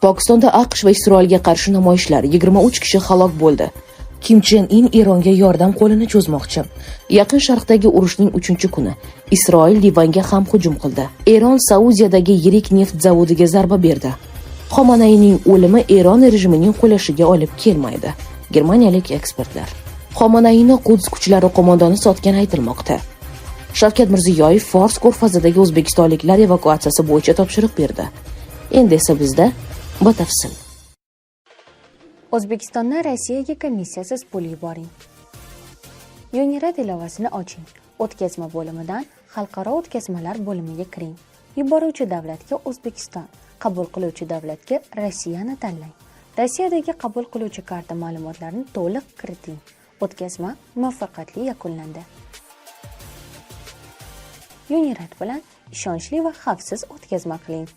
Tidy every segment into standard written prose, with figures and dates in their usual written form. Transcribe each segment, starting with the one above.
Pokistonda AQSh va Isroilga qarshi namoyishlar, 23 kishi halok bo'ldi. Kim Chen In Eronga yordam qo'lini cho'zmoqchi. Yaqin Sharqdagi urushning 3-kuni. Isroil Livanga ham hujum qildi. Eron Saudiyadagi yirik neft zavodiga zarba berdi. Xomanayning o'limi Eron rejimining qulashiga olib kelmaydi. Germaniyalik ekspertlar. Xomanayni Quds kuchlari qo'mondoni sotgani aytilmoqda. Shavkat Mirziyoyev Fors ko'rfazidagi o'zbekistonliklar evakuatsiyasi bo'yicha topshiriq berdi. Endi esa bizda batafsil. O'zbekistondan Rossiyaga komissiyasiz pul yuboring. UniRed ilovasini oching. O'tkazma bo'limidan Xalqaro o'tkazmalar bo'limiga kiring. Yuboruvchi davlatga O'zbekiston, qabul qiluvchi davlatga Rossiyani tanlang. Rossiyadagi qabul qiluvchi karta ma'lumotlarini to'liq kiriting. O'tkazma muvaffaqiyatli yakunlandi. UniRed bilan ishonchli va xavfsiz o'tkazma qiling.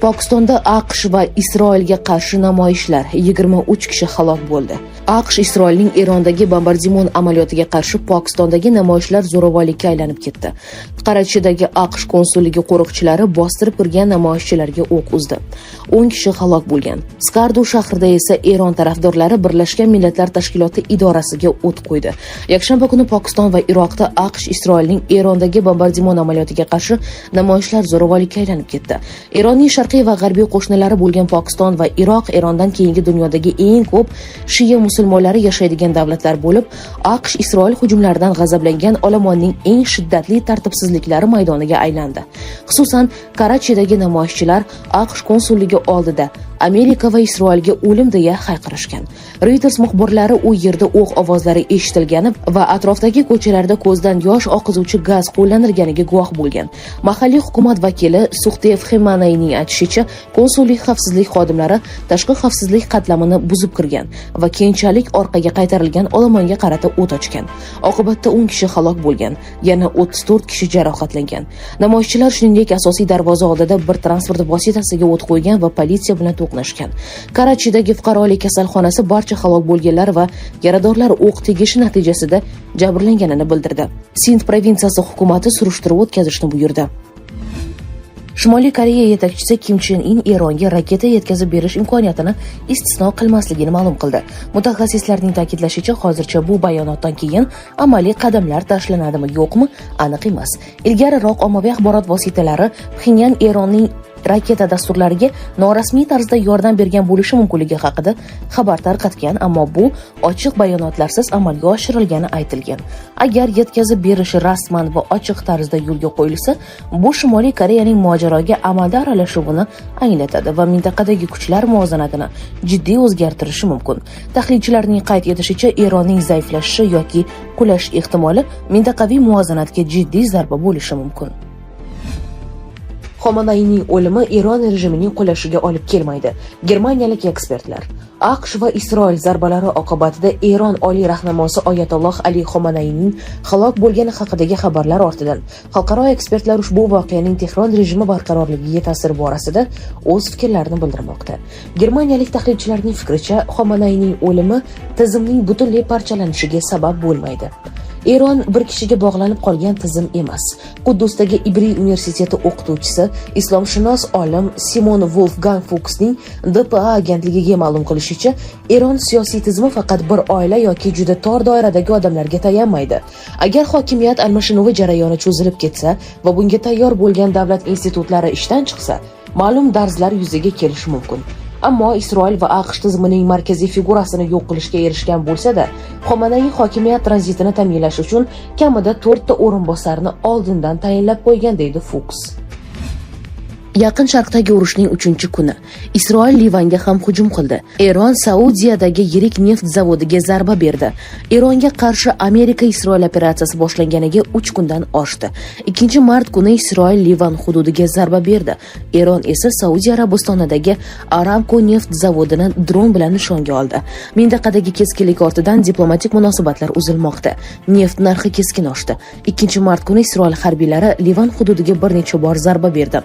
Pokistonda AQSh va Isroilga qarshi namoyishlar, 23 kishi halok bo'ldi. AQSh Isroilning Erondagi bombardimon amaliyotiga qarshi Pokistondagi namoyishlar zo'ravonlikka aylanib ketdi. Qarachidagi AQSh konsulligi qo'riqchilari bostirib kirgan namoyishchilarga o'q uzdi. 10 kishi halok bo'lgan. Skardu shahrida esa Eron tarafdorlari Birlashgan Millatlar Tashkiloti idorasiga o't qo'ydi. Yakshanba kuni Pokiston va Iroqda AQSh Isroilning Erondagi bombardimon amaliyotiga qarshi namoyishlar zo'ravonlikka aylanib ketdi. Eronning sharqiy va g'arbiy qo'shnilari bo'lgan Pokiston va Iroq Erondan keyingi dunyodagi eng ko'p shia musulmonlari yashaydigan davlatlar bo'lib, AQSh Isroil hujumlaridan g'azablangan olomonning eng shiddatli tartibsizliklari maydoniga aylandi. Xususan, Karachidagi namoyishchilar AQSh konsulligi oldida "Amerika va Isroilga o'lim" deya hayqirishgan. Reuters muxbirlari u yerda o'q ovozlari eshitilgani va atrofdagi ko'chalarda ko'zdan yosh oqizuvchi gaz qo'llanilganiga guvoh bo'lgan. Mahalliy hukumat vakili Suxtev Hemanayning aytishicha, konsullik xavfsizlik xodimlari tashqi xavfsizlik qatlamini buzib kirgan va keyinchalik orqaga qaytarilgan olomonga qarata o't ochgan. Oqibatda 10 kishi halok bo'lgan, yana 34 kishi jarohatlangan. Namoyishchilar shuningdek asosiy darvoza oldida bir transport vositasiga o't qo'ygan va politsiya bilan to'qnashgan. Karachidagi fuqarolik kasalxonasi barcha halok bo'lganlar va yaradorlar o'q tegishi natijasida jabrlanganini bildirdi. Sind provinsiyasi hukumati surishtiruv o'tkazishni buyurdi. Shimoliy Koreya yetakchisi Kim Chen In Eronga raketa yetkazib berish imkoniyatini istisno qilmasligini ma'lum qildi. Mutaxassislarning ta'kidlashicha, hozircha bu bayonotdan keyin amaliy qadamlar tashlanadimi, yo'qmi, aniq emas. Ilgariroq ommaviy axborot vositalari Pxenyan Eronning raketa dasturlariga norasmiy tarzda yordam bergan bo'lishi mumkinligi haqida xabar tarqatgan, ammo bu ochiq bayonotlarsiz amalga oshirilgani aytilgan. Agar yetkazib berishi rasman va ochiq tarzda yo'lga qo'yilsa, bu Shimoliy Koreyaning mojaroga amalda aralashuvini anglatadi va mintaqadagi kuchlar muvozanatini jiddiy o'zgartirishi mumkin. Tahlilchilarning qayd etishicha, Eronning zaiflashishi yoki qulash ehtimoli mintaqaviy muvozanatga jiddiy zarba bo'lishi mumkin. Xomanayning o'limi Eron rejimining qulashiga olib kelmaydi. Germaniyalik ekspertlar. AQSh va Isroil zarbalari oqibatida Eron oliy rahnamosi Oyatolloh Ali Xomanayning halok bo'lgani haqidagi xabarlar ortidan xalqaro ekspertlar ushbu voqeaning Tehron rejimi barqarorligiga ta'siri borasida o'z fikrlarini bildirmoqda. Germaniyalik tahlilchilarning fikricha, Xomanayning o'limi tizimning butunlay parchalanishiga sabab bo'lmaydi. Eron bir kishiga bog'lanib qolgan tizim emas. Quddusdagi Ibriy universiteti o'qituvchisi, islomshunos olim Simon Wolfgang Fuchsning DPA agentligiga ma'lum qilishicha, Eron siyosiy tizimi faqat bir oila yoki juda tor doiradagi odamlarga tayanmaydi. Agar hokimiyat almashinuvi jarayoni cho'zilib ketsa va bunga tayyor bo'lgan davlat institutlari ishdan chiqsa, ma'lum darzlar yuzaga kelishi mumkin. Ammo Isroil va AQSh tizimining markaziy figurasini yo'q qilishga erishgan bo'lsa-da, Xomanay hokimiyat tranzitini ta'minlash uchun kamida to'rtta o'rinbosarni oldindan tayinlab qo'ygan, deydi Fuchs. Yaqin Sharqdagi urushning 3-kuni. Isroil Livanga ham hujum qildi. Eron Saudiyadagi yirik neft zavodiga zarba berdi. Eronga qarshi Amerika Isroil operatsiyasi boshlanganiga 3 kundan oshdi. 2 mart kuni Isroil Livan hududiga zarba berdi. Eron esa Saudiya Arabistonidagi Aramco neft zavodini dron bilan nishonga oldi. Mintaqadagi keskinlik ortidan diplomatik munosabatlar uzilmoqda. Neft narxi keskin oshdi. 2 mart kuni Isroil harbiylari Livan hududiga bir necha bor zarba berdi.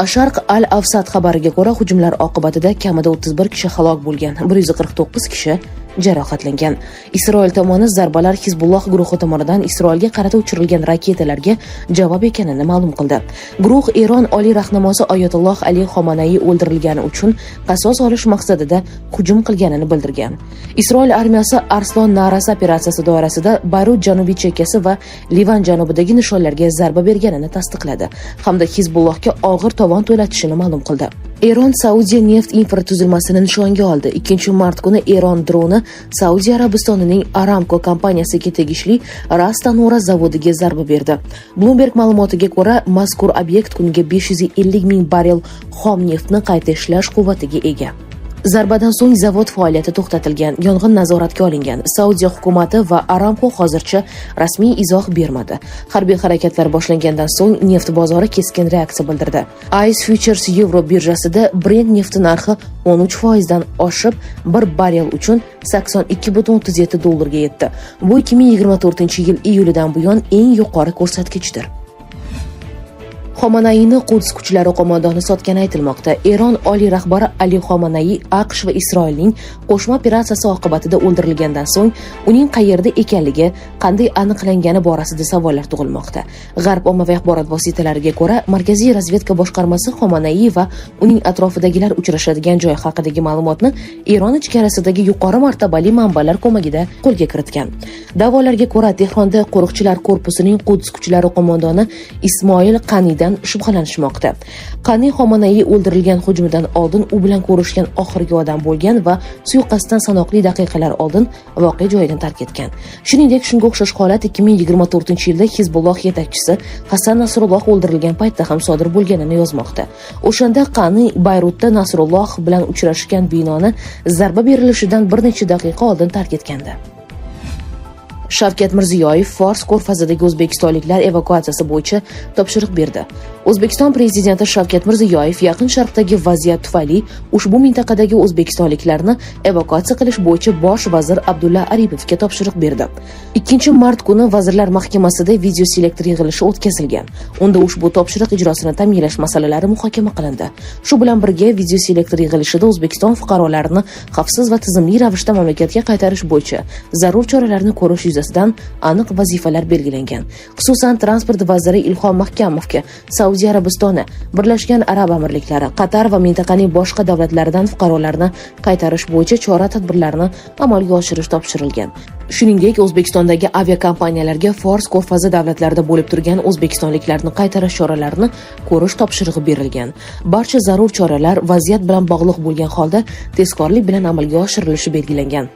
Sharq al-Avsat xabariga ko'ra, hujumlar oqibatida kamida 31 kishi halok bo'lgan, 149 kishi jarohatlangan. Isroil tomoni zarbalar Hizbulloh guruhi tomonidan Isroilga qarata uchirilgan raketalarga javob ekanini ma'lum qildi. Guruh Eron oliy rahnamosi Oyatulloh Ali Xomanaiy o'ldirilgani uchun qasos olish maqsadida hujum qilganini bildirgan. Isroil armiyasi Arslon na'rasi operatsiyasi doirasida Bayrut janubiy chekkasi va Livan janubidagi nishonlarga zarba berganini tasdiqladi hamda Hizbullohga og'ir tovon to'latishini ma'lum qildi. Eron Saudiya neft infratuzilmasini nishonga oldi. 2 mart kuni Eron droni Saudiya Arabistonining Aramco kompaniyasiga tegishli Ras Tanura zavodiga zarba berdi. Bloomberg ma'lumotiga ko'ra, mazkur obyekt kuniga 550 ming barrel xom neftni qayta ishlash quvvatiga ega. Zarbadan so'ng zavod faoliyati to'xtatilgan, yong'in nazoratga olingan. Saudiya hukumati va Aramco hozircha rasmiy izoh bermadi. Harbiy harakatlar boshlangandan so'ng neft bozori keskin reaksiya bildirdi. ICE Futures Yevro birjasida Brent nefti narxi 13% dan oshib, bir barrel uchun 82,37 dollarga yetdi. Bu 2024-yil iyulidan buyon eng yuqori ko'rsatkichdir. Xomanayini Quds kuchlari qo'mondoni sotgani aytilmoqda. Eron oliy rahbari Ali Xomanaiy AQSh va Isroilning qo'shma operatsiyasi oqibatida o'ldirilgandan so'ng uning qayerda ekanligi, qanday aniqlangani borasida savollar tug'ilmoqda. G'arb ommaviy axborot vositalariga ko'ra, Markaziy razvedka boshqarmasi Xomanaiy va uning atrofidagilar uchrashadigan joy haqidagi ma'lumotni Eron ichkarisidagi yuqori martabali manbalar ko'magida qo'lga kiritgan. Da'volarga ko'ra, Tehronda qo'riqchilar korpusining Quds kuchlari qo'mondoni Ismoil Qaniydan shubhalanishmoqda. Qani Xomanaiy o'ldirilgan hujumidan oldin u bilan ko'rishgan oxirgi odam bo'lgan va suiqasddan sanoqli daqiqalar oldin voqea joyini tark etgan. Shuningdek, shunga o'xshash holat 2024-yilda Hizbulloh yetakchisi Hasan Nasrulloh o'ldirilgan paytda ham sodir bo'lganini yozmoqda. O'shanda Qani Bayrutda Nasrulloh bilan uchrashgan binoni zarba berilishidan bir necha daqiqa oldin tark etgandi. Shavkat Mirziyoyev Fors ko'rfazidagi o'zbekistonliklar evakuatsiyasi bo'yicha topshiriq berdi. O'zbekiston prezidenti Shavkat Mirziyoyev Yaqin Sharqdagi vaziyat tufayli ushbu mintaqadagi o'zbekistonliklarni evakuatsiya qilish bo'yicha bosh vazir Abdulla Aripovga topshiriq berdi. 2 mart kuni Vazirlar Mahkamasida videoselektor yig'ilishi o'tkazilgan. Unda ushbu topshiriq ijrosini ta'minlash masalalari muhokama qilindi. Shu bilan birga videoselektor yig'ilishida O'zbekiston fuqarolarini xavfsiz va tizimli ravishda mamlakatga qaytarish bo'yicha zarur choralarni ko'rish yuzasidan aniq vazifalar belgilangan. Xususan, transport vaziri Ilhom Mahkamovga Saudiya Arabistoni, Birlashgan Arab Amirliklari, Qatar va mintaqaning boshqa davlatlaridan fuqarolarni qaytarish bo'yicha chora-tadbirlarni amalga oshirish topshirilgan. Shuningdek, O'zbekistondagi aviakompaniyalarga Fors ko'rfazi davlatlarida bo'lib turgan o'zbekistonliklarni qaytarish choralarini ko'rish topshirig'i berilgan. Barcha zarur choralar vaziyat bilan bog'liq bo'lgan holda tezkorlik bilan amalga oshirilishi belgilangan.